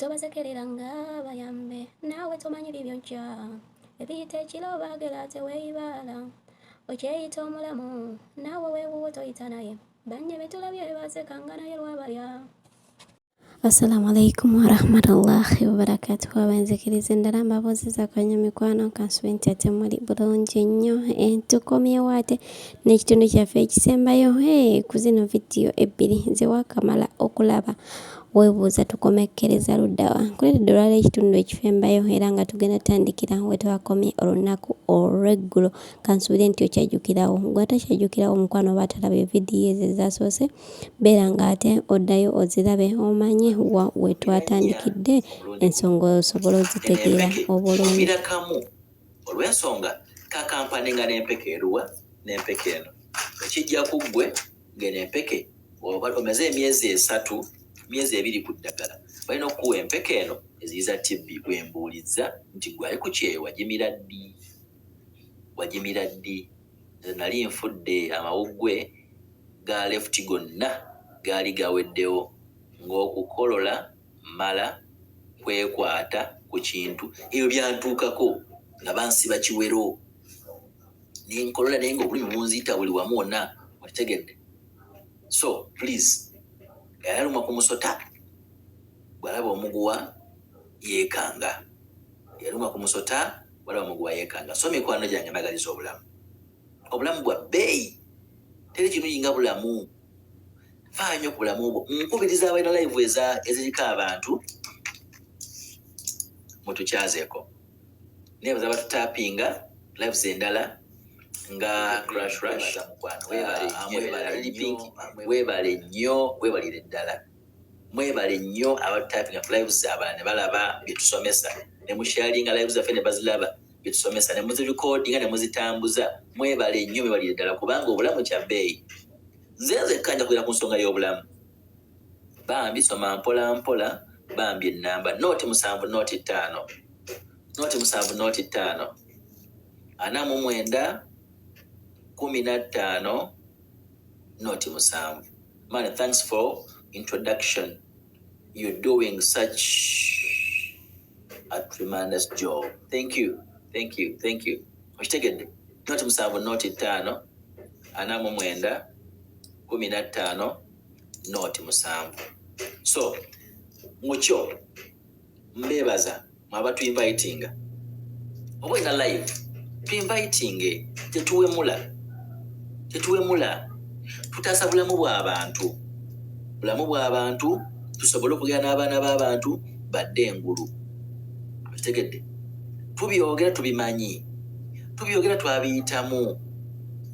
Tobasekerera nga bayambe, naawe tomanyi bibyo nkya. Ebiyita ekiro baagera teweeyibaala. Okyeyita omulamu, naawe weewuwo toyita naye. Bannye be tulabye basekanga naye lwabalya. Assalamu alaikum warahmatullahi wabarakatuhu. Abenzikiriza endala mbabuuziza kanya mikwano, kansube nti ate muli bulungi nnyo. Tukomyewo ate n'ekitundu kyaffe ekisembayo ku zino vidiyo ebbiri ze wakamala okulaba. Weebuuza tukomekkereza ludda wa? Nkuleetedde olwaleero ekitundu ekifembayo era nga tugenda tutandikira we twakomye olunaku olw'eggulo. Kansuubire nti okyajjukirawo. Gwe atakyajjukirawo omukwano oba atalabye vidiyo ezo ezasoose, beera ng'ate oddayo ozirabe omanye wa we twatandikidde ensonga osobole ozitegeera obulungi. Kamu olw'ensonga kakampani nga n'empeke eruwa n'empeke eno ekijja ku ggwe ng'eno empeke omaze emyezi 3, myezi 2 ku ddagala, balina okukuwa empeke eno eziyiza TB. Gwembuulizza nti gwe ali ku kyeyo wagimira ddi? Wagimira ddi? Nze nali nfudde, amawuggwe ga left gonna gaali gaweddewo ng'okukolola mmala kwekwata ku kintu. Ebyo byantuukako nga bansiba kiwero nenkolola, naye nga obulumi bunziita buli wamu wonna, okitegedde? So please, yalumwa ku musota bw'alaba omuguwa yeekanga, yalumwa ku musota bw'alaba omuguwa yeekanga. So mikwano gyange, mbagaliza obulamu, obulamu bwa bbeeyi, teri kirungi nga bulamu. Faayo nnyo ku bulamu bwo. Nkubiriza abalina live eziriko abantu, mutukyazeeko. Nebaza batutapinga lives endala nga Crash Rush, mwebale nnyo, webalire ddala, mwebale nnyo abatutapinga ku lives abalala ne balaba byetusomesa, ne musharinga lives zaffe ne bazilaba byetusomesa, ne muzirekodinga ne muzitambuza. Mwebale nnyo, mwebalire ddala, kubanga obulamu kya bbeeyi. Nze nzekka nja kubeera ku nsonga y'obulamu. Bambi soma mpola mpola bambi. Enamba 07 05 07 05 49 15 07. Man, thanks for introduction, you're doing such a tremendous job. Thank you, thank you, thank you. Okitegedde? 07 05 49 15 07. So mukyo mbebaza mwaba tuinvitinga. Oba olina live, tuinvitinge. Tetuwemula, tetuwemula, tutaasa bulamu bw'abantu, bulamu bw'abantu, tusobole okugenda n'abaana b'abantu badde engulu. Okitegedde? Tubyogera tubimanyi, tubyogera twabiyitamu,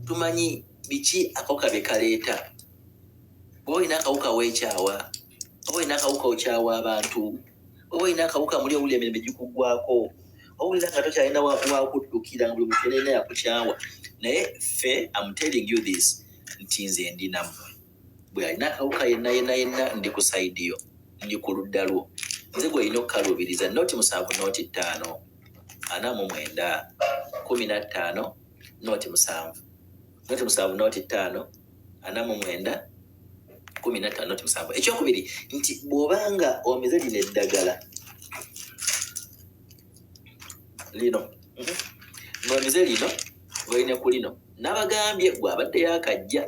tumanyi biki akawuka bye kaleeta. Bw'oba olina akawuka weekyawa, oba olina akawuka okyawa abantu, oba olina akawuka muli owulira emirembe gikuggwako, owulira nga tokyalina wakuddukira, nga buli muntu yenna yakukyawa. Naye ffe, am telling you this, nti nze ndi nammwe. Bwe alina akawuka yenna yenna yenna, ndi ku side yo, ndi ku ludda lwo. Nze gwe olina okukaluubiriza. 07 05 49 15 07, 07 05 49 15 07. Ekyokubiri nti bw'obanga omize lino eddagala lino, ng'omize lino, ng'oline ku lino, nabagambye gw'abadde yakajja,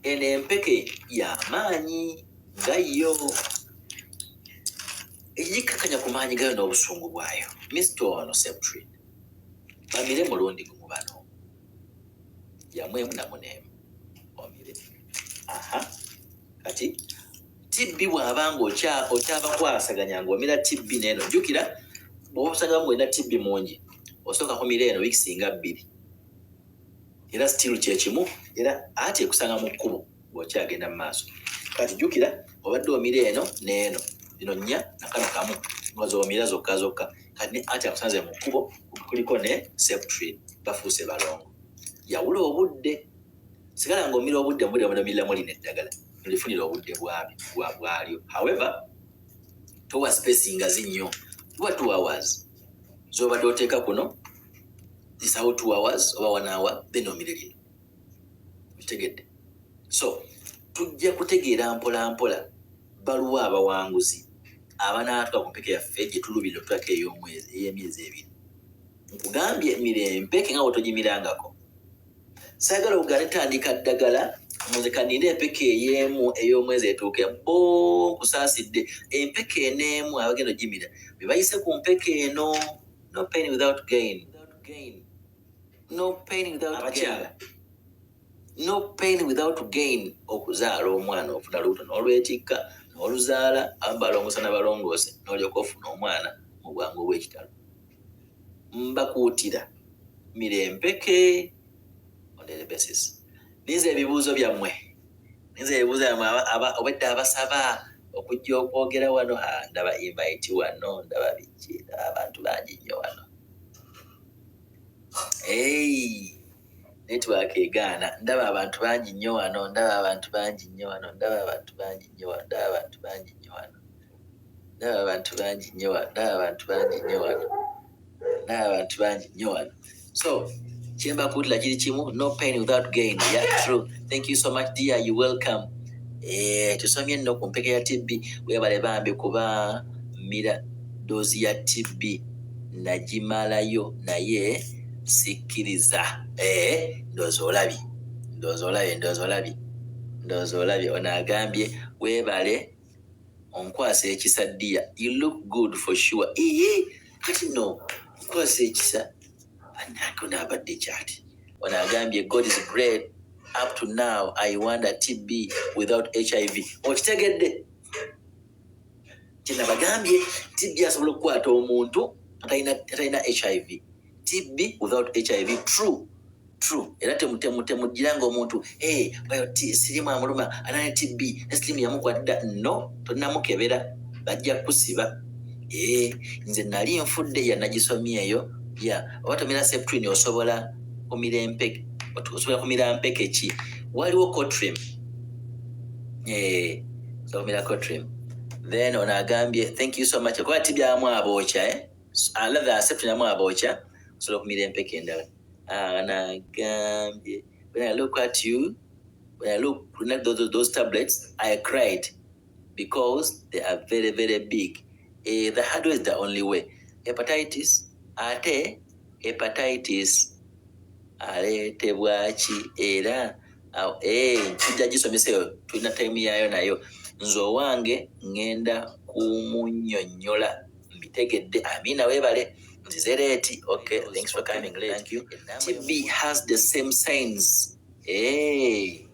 eno empeke y'amaanyi nga yo egikkakkanya ku maanyi gayo n'obusungu bwayo. Mr ono Septrin bamire mulundi gumu, bano yamwemu namu neemu omire. Aha, kati TB bw'aba nga okyabakwasaganya ng'omira TB n'eno, jjukira bw'oba osanga ng'olina TB mungi, osooka kumira eno wiiki singa 2, era still kyekimu, era ate ekusanga mu kkubo ng'okyagenda mu maaso. Kati jjukira obadde omira eno n'eno, zino nnya nakano kamu nga z'omira zokka zokka. Kati ne ate akusanze mu kkubo kuliko ne Septrin, bafuuse balongo. Yawula obudde, sigala ng'omira obudde mubudde bunomiriramu lino eddagala olifunira obudde bwalyo. However, towa space ngazi nnyo, tuwa 2 hours z'obadde oteeka kuno, zisawo 2 hours oba 1 hour, then omire lino. Okitegedde? So tujja kutegeera mpola mpola. Baluwa abawanguzi abanaatuka ku mpeke yaffe gye tulubirira okutulako ey'omwezi, ey'emyezi 2? Nkugambye, mira empeke nga bw'otogimirangako. Saagala ogaane tandika ddagala, nze kaninde empeke ey'emu ey'omwezi etuuke. Bo nkusaasidde, empeke eneemu abagenda ogimira be bayise ku mpeke eno. No pain without gain, no pain without abakyala, no pain without gain. Okuzaala omwana, ofuna lubuto n'olwetikka n'oluzaala, abamu balongoosa nabalongoose, n'olyoka ofuna omwana mu bwangu obw'ekitalo. Mbakuutira, mira empeke on daily basis. Ninze ebibuuzo byammwe, ninze ebibuuzo byammwe. Obwedda abasaba okujja okwogera wano. Ha, ndaba invite wano, ndaba biki, ndaba abantu bangi nnyo wano. Hey, network egaana. Ndaba abantu bangi nnyo wano, ndaba abantu bangi nnyo wano, ndaba abantu bangi nnyo wano, ndaba abantu bangi nnyo wano, ndaba abantu bangi nnyo wano, ndaba abantu bangi nnyo wano, ndaba abantu bangi nnyo wano. So kyembakuutira kiri kimu: no pain without gain. Yeah, true. Thank you so much, dear. You welcome. Eh, tusomye nno ku mpeke ya TB. Webale bambi, kuba mira dose ya TB nagimalayo naye sikkiriza. Eh, ndowooza olabye, ndowooza olabye, ndowooza olabye, ndowooza olabye. Ono agambye, "Weebale onkwasa ekisa, dear. You look good for sure." Iye, kati nno nkwasa ekisa, bannange, ono abadde kyati. Ono agambye, "God is great. Up to now I wonder, TB without HIV?" Okitegedde kyenabagambye? TB asobola okukwata omuntu atalina HIV. TB without HIV, true, true. Era temugira nga omuntu, "Hey, oyo sirimu amuluma, alina TB ne sirimu yamukwatidda." No, tonamukebera, bajja kusiba. Eh, nze nali nfudde yanagisomyeyo ya oba tomira Septrin, osobola kumira empeke, osobola kumira mpeke ki? Waliwo Cotrim. Eh, osobola kumira Cotrim. Then ono agambye, "Thank you so much." Kuba TB amu abookya, eh? Another Septrin amu abookya, osobola okumira empeke endala. Ono agambye, "When I look at you, when I look at those tablets, I cried because they are very, very big." Eh, the hard way is the only way. Hepatitis, ate hepatitis aleetebwa ki? Era eh, tujja gisomeseyo, tulina time yaayo. Nayo nze owange ŋŋenda kumunnyonnyola mbitegedde. Amiina, weebale, nzize late. Okay, thanks for coming late. Thank you. TB has the same signs. Hey.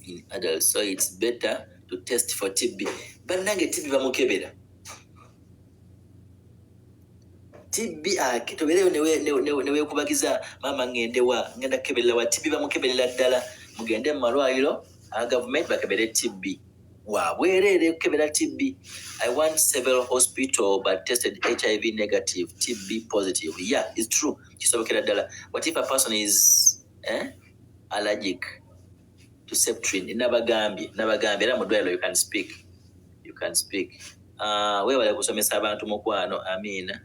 In adults, so it's better to test for TB. Bannange, TB bamukebera. TB tobeereyo neweekubagiza, maama ŋŋende wa, ŋŋenda kukeberera wa? TB bamukeberera ddala. Mugende mu malwaliro aga gavumenti bakebere TB, wabwereere kukebera TB. I want several hospital but tested HIV negative, TB positive. Yeah, it's true, kisobokera ddala. What if a person is, eh, allergic to Septrin? Nabagambye, nabagambye, era mu ddwaliro you can speak, you can speak. Weewale kusomesa abantu, mukwano. Amiina.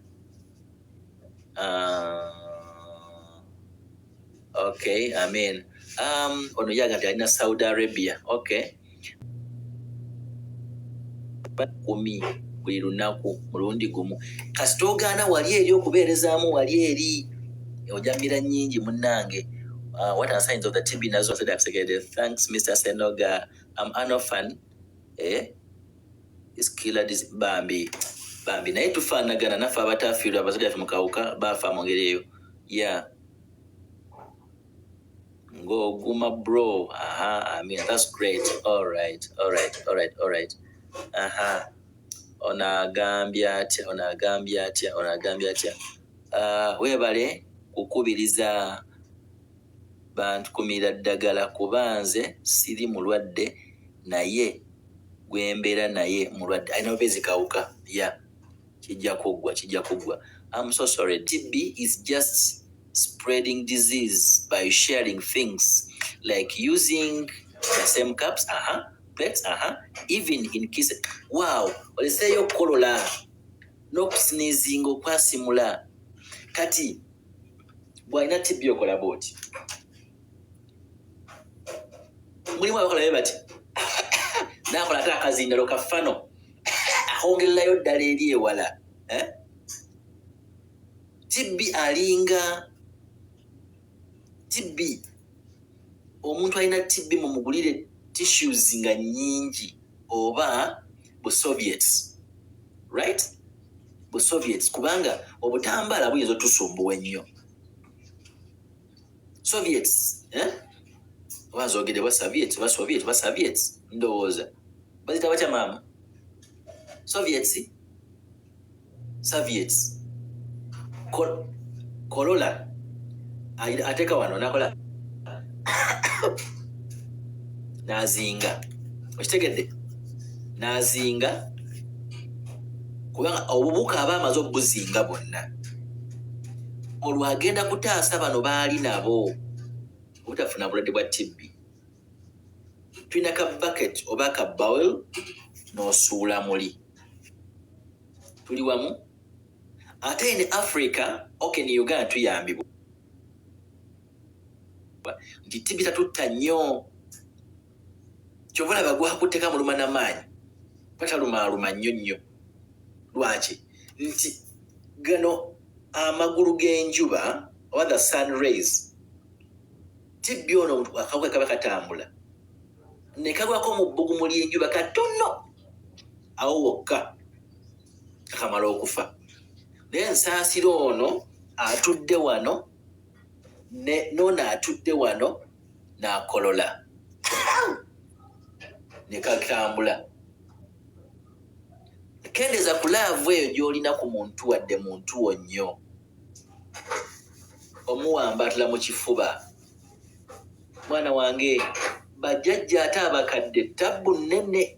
Okay, amin. Ono yaga nti alina Saudi Arabia. Okay, 10 buli lunaku mulundi gumu. Kasita ogaana wali eri okubeerezaamu wali eri, ojamira nnyingi, munnange. What are signs of the TB? Nazo. Thanks, Mr. Senoga. I'm an orphan, eh? Is killer this. Bambi, bambi, naye tufaanagana naffe abatafiirwa abazadde baffe mu kawuka, baafa mu ngeri eyo. Yeah, ng'oguma, bro. Aha, I mean, that's great. All right, all right, all right, all right. Aha, ono agambye atya? Ono agambye atya? Ono agambye atya? Weebale kukubiriza bantu kumira ddagala, kuba nze siri mulwadde naye gwembeera naye mulwadde, alina bubeezi kawuka. Ya, kijja kuggwa, kijja kuggwa. I'm so sorry. TB is just spreading disease by sharing things like using the same cups, plates, even in kiss. Wow, oleseeyo okukolola n'okusneezinga, okwasimula. Kati bw'alina TB okola bw'oti. Mulimu abakola be bati nakola ate akazindalo kafano akongererayo ddala eri ewala, eh? TB alinga TB. Omuntu alina TB mumugulire tissues nga nyingi oba bu serviettes, right? Bu serviettes, kubanga obutambaala buyinza otusumbuwa ennyo. Serviettes, eh? Oba nzogedde bwa serviettes oba soviet oba serviettes, ndowooza bazita batya maama? Serviettes, serviettes. Kolola ateeka wano nakola nazinga, okitegedde? Nazinga kubanga obubuka aba amaze obuzinga bwonna, olwo agenda kutaasa bano baali nabo obutafuna bulwadde bwa TB. Tulina ka bucket oba ka bowl n'osuula muli. Tuli wamu? Ate in Africa, okay, ni Uganda tuyambibwa nti TB tatutta nnyo. Kyova olaba gwakutteka muluma namaanyi, batalumaaluma nnyo nnyo. Lwaki? Nti gano amagulu g'enjuba oba the sun rays, TB ono akawuka kaba katambula ne kagwako mu bbugumu ly'enjuba katono, awo wokka kakamala okufa. Naye nsaasira ono atudde wano n'ono atudde wano n'akolola ne katambula. Kendeeza ku love eyo gy'olina ku muntu, wadde muntu wo nnyo, omuwambatula mu kifuba. Mwana wange, bajjajja ate abakadde tabbu nnene,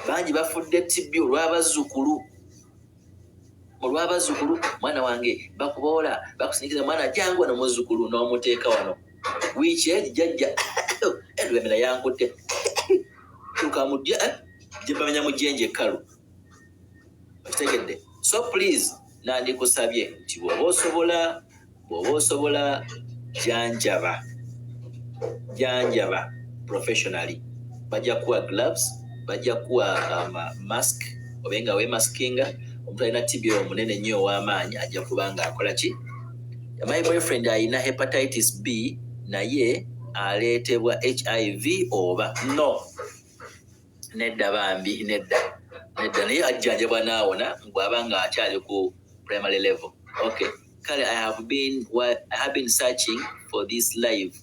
bangi bafudde TB olw'abazzukulu, olw'abazzukulu. Mwana wange, bakuboola bakusindikiza, mwana jangu wano muzzukulu, n'omuteeka wano. Wiiki egi jjajja edwemera yankutte tuka mudya gye bamenya mu jjenje ekkalu, okitegedde? So please, nandikusabye nti bw'oba osobola, bw'oba osobola, janjaba, janjaba professionally. Bajja kuwa gloves, bajja kuwa mask, obe nga wemaskinga. Omuntu alina TB omunene nnyo ow'amaanyi ajja kuba nga akola ki? My boyfriend alina hepatitis B, naye aleetebwa HIV oba no? Nedda bambi, nedda, nedda. Naye ajjanjabwa naawona bw'aba nga akyali ku primary level. Okay, kale I have been searching for this live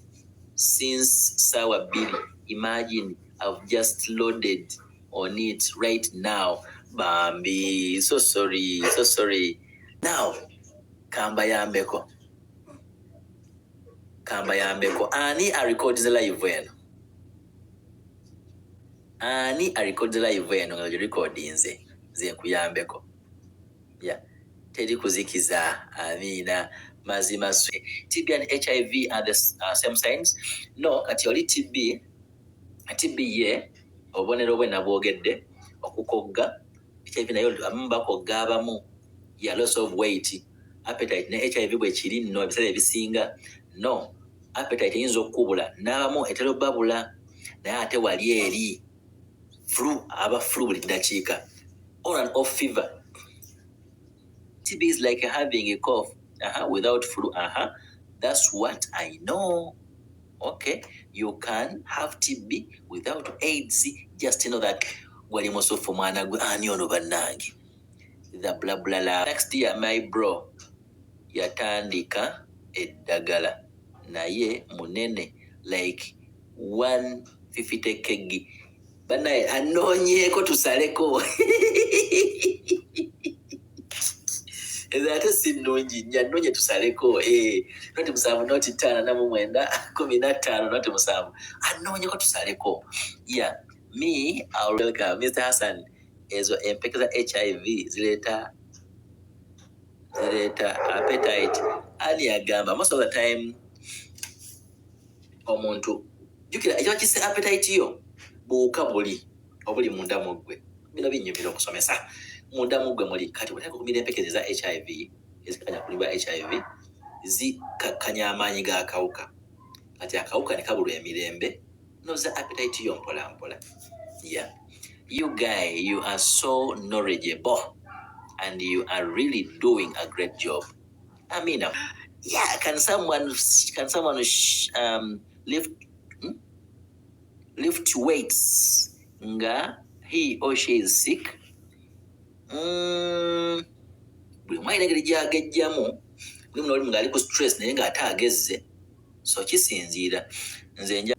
since sawa 2. Imagine, I've just loaded on it right now. Bambi, so sorry, so sorry. Now kambayambeko, kambayambeko. Ani arecords live eno? Ani arecords live eno nga girecordinze nze nkuyambeko? Yeah, teri kuzikiza. Amiina. Mazima TB and HIV are the same signs? No. Kati oli TB, TB ye obubonero bwe nabwogedde, okukogga. HIV naye abamu bakogga, abamu ya loss of weight, appetite. Ne HIV bwe kiri nno ebiseera ebisinga no appetite eyinza okukubula, n'abamu etera obbabula, naye ate wali eri flu, aba flu buli ddakiika, on and off fever. TB is like having a cough without flu. That's what I know. Okay, you can have TB without AIDS. Just know that gwali musufu mwana gwe. Ani ono bannange? The bla bla la. Next year my bro yatandika eddagala naye munene like 150 kg. Bannaye, anoonyeeko tusaleko. Ezo ate si nnungi nnyo. Anoonye tusaleko. 07 05 49 15 07. Anoonyeko tusaleko. Yeah, me, I'll welcome Mr. Hassan. Ezo empeke za HIV zireeta appetite? Ani agamba? Most of the time omuntu, jjukira ekiba kisse appetite yo buwuka buli obuli munda mu ggwe. Bino binnyumira okusomesa. Munda mu ggwe muli kati bwetaka okumira empeke eza HIV ezikakanya kulibwa HIV, zikakkanya amaanyi g'akawuka. Kati akawuka ne kabulwa emirembe. Noza appetite yo mpola mpola. Yeah, you guy, you are so knowledgeable and you are really doing a great job. Amina. Yeah, can someone lift, Lift weights nga he or she is sick? Buli omu alina engeri gyagejjamu. Mulimu nolimu ng'ali ku stress naye ng'ate agezze, so kisinziira. Nze nja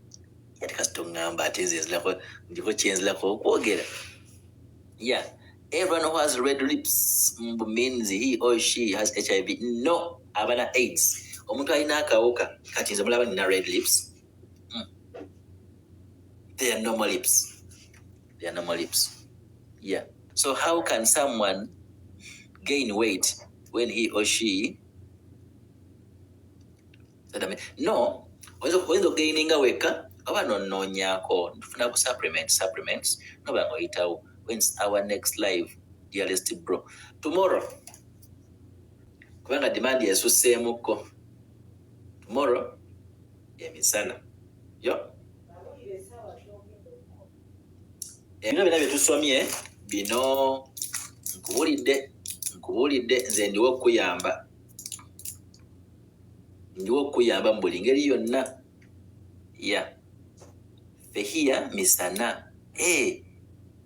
ate kasita oŋŋamba ate nze nzirako, ndiko kyenzirako okwogera. Yeah, everyone who has red lips means he or she has HIV? No, abana AIDS. Omuntu alina akawuka, kati nze mulaba nina red lips. They are normal lips, they are normal lips. Yeah, so how can someone gain weight when he or she? No, oyinza okugaininga wekka oba nonoonyaako nfuna ku supplements noba nga oyitawo. When's our next live, dearest bro? Tomorrow, kubanga demand esusseemukko. Tomorrow emisana yo. Ebino byonna byetusomye bino, nkubuulidde, nkubuulidde, nze ndiwo okukuyamba, ndiwo okukuyamba mu buli ngeri yonna. Ya fehia misana. Hey.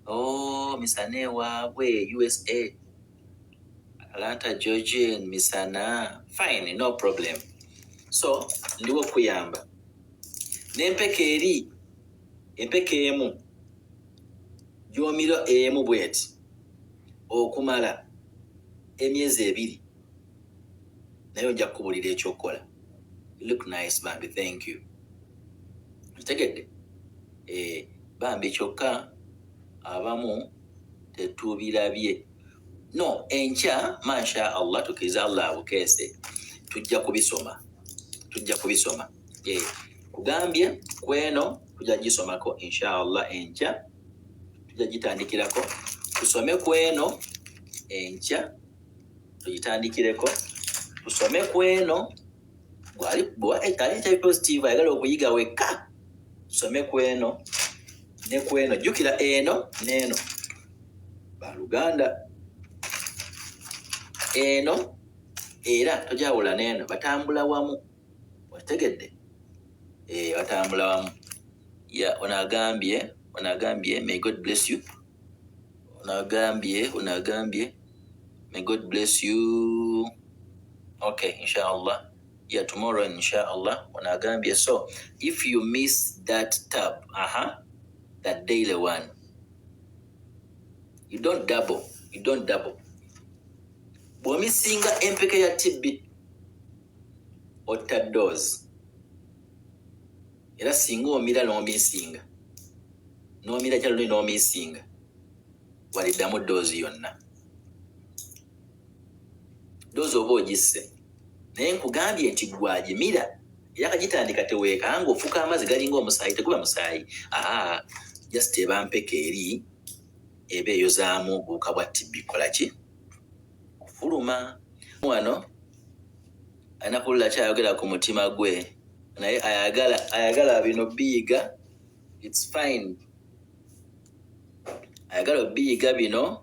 Oh, misana ewaabwe USA, Atlanta, Georgia, misana. Fine, no problem. So ndiwo okukuyamba n'empeka eri, empeka emu gy'omira emu bweti okumala emyezi 2, naye ojja kukubulira ekyokukola. You look nice, bambi, thank you. Okitegedde? Eh, bambi, kyokka abamu tetubirabye. No, enkya masha Allah, tukkiriza Allah abukeese, tujja kubisoma, tujja kubisoma. Eh, kugambye kweno tujja gisomako inshallah enkya, tujja gitandikirako, tusome kweno enkya, tugitandikireko, tusome kweno. Gwali ali HIV positive ayagala okuyiga wekka, tusome kweno ne kweno. Jjukira eno n'eno baluganda, eno era tojawula n'eno, batambula wamu. Otegedde? Eh, batambula wamu. Ya, ono agambye, ono agambye, may God bless you. Ono agambye, ono agambye, may God bless you. Okay, inshallah. Yeah, tomorrow inshallah. Ono agambye, so if you miss that tab, that daily one, you don't double, you don't double. Bw'omisinga empeke ya TB, otta dose. Era singa omira n'omisinga, n'omira kyaluni n'omisinga, waliddamu dose yonna, dose oba ogisse. Naye nkugambye nti gwagimira era kagitandika, teweekanga ofuuka amazzi galinga omusaayi. Teguba musaayi, aa, just eba mpeke eri eba eyozaamu obuwuka bwa TB. Kola ki kufuluma wano, alina kulula kyayogera ku mutima gwe, naye ayagala, ayagala bino biyiga, it's fine. Ayagala obiyiga bino,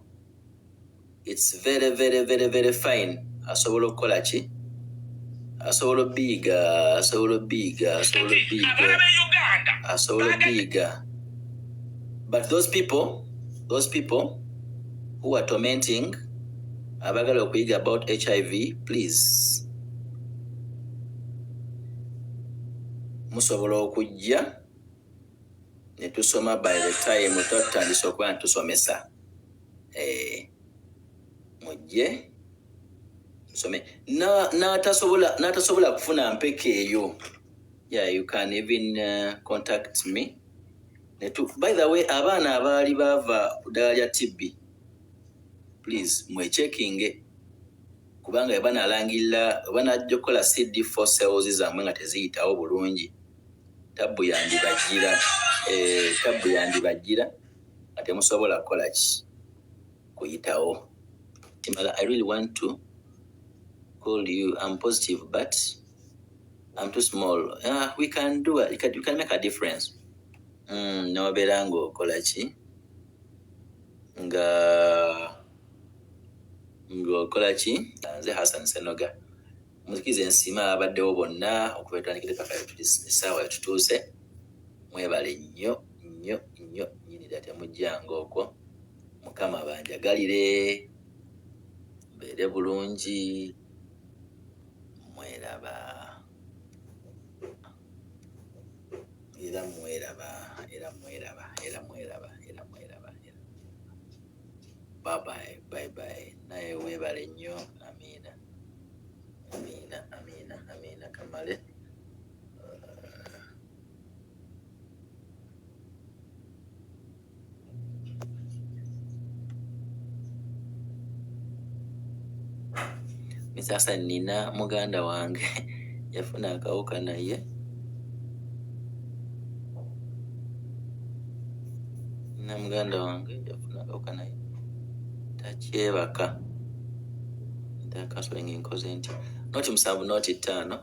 it's very very very very fine. Asobola okukola ki? Asobola obiyiga, asobola obiyiga, asobola obiyiga. Abaana b'e Uganda. Asobola obiyiga. But those people who are tormenting abagala okuyiga about HIV, please, musobola okujja ne tusoma. By the time tutandise okuba netusomesa, eh, mujje tusome. N'atasobola kufuna mpeke eyo, yeah, you can even contact me. By the way, abaana abaali baava ku ddagala lya TB, please mwecheckinge, kubanga bwe banalangirira, bwe banajja okukola CD4 cells zammwe nga teziyitawo bulungi, tabbu yandibajjira, eh, tabbu yandibajjira nga temusobola kukola ki kuyitawo. Timala, I really want to call you. I'm positive, but I'm too small. We can do it. You can make a difference. N'obeera ng'okola ki, nga ng'okola ki. Nze Hassan Senoga, muzikirize nsiima abaddewo bonna okuva etandikire paka essaawa etutuuse. Mwebale nnyo nnyo nnyo nnyini ddala, temujjanga okwo. Mukama banjagalire, mbeere bulungi, mweraba era mweraba era mweraba era mweraba era mweraba era. Bye bye, bye bye. Naye weebale nnyo. Amiina, amiina, amiina, amiina. Kamale. Misasa, nina muganda wange yafuna akawuka, naye nina muganda wange yafuna akawuka naye takyebaka. Ntakasolenga nkoze ntya? 07 05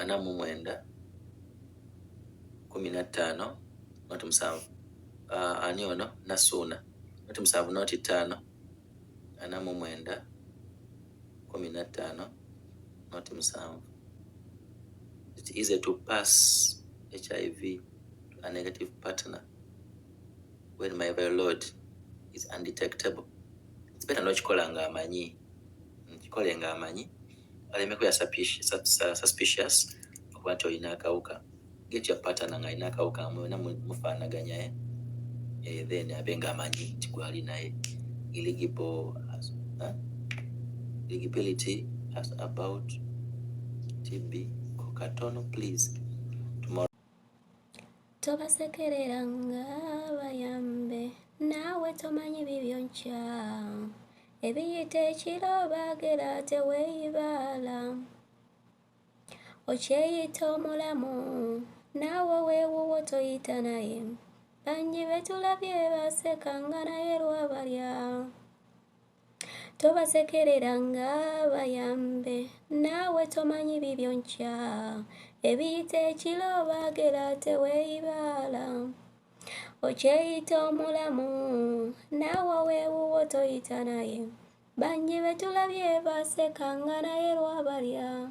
49 15 07. Ani ono? Nasuuna. 07 05 49 15 07. It's easy to pass HIV to a negative partner when my viral load is undetectable. It's better n'okikola ng'amanyi, nkikole ng'amanyi, aleme kubeera suspicious okuba nti olina akawuka. Get your partner ng'alina akawuka, mwena mufaanaganya, eh? Eh, then abe ng'amanyi nti gwali naye. Eligible as, huh? Eligibility as about TB katono, please, tomorrow. Tobasekereranga bayambe, naawe tomanyi bibyo nkya. Ebiyita ekiro baagera teweeyibaala. Okyeyita omulamu, naawe weewuwo toyita naye. Bangi be tulabye basekanga naye lwabalya. Tobasekereranga bayambe, naawe tomanyi bibyo nkya. Ebiyita ekiro baagera teweeyibaala. Okyeyita omulamu, naawe weewuwo toyita naye. Bangi be tulabye basekanga naye lwabalya.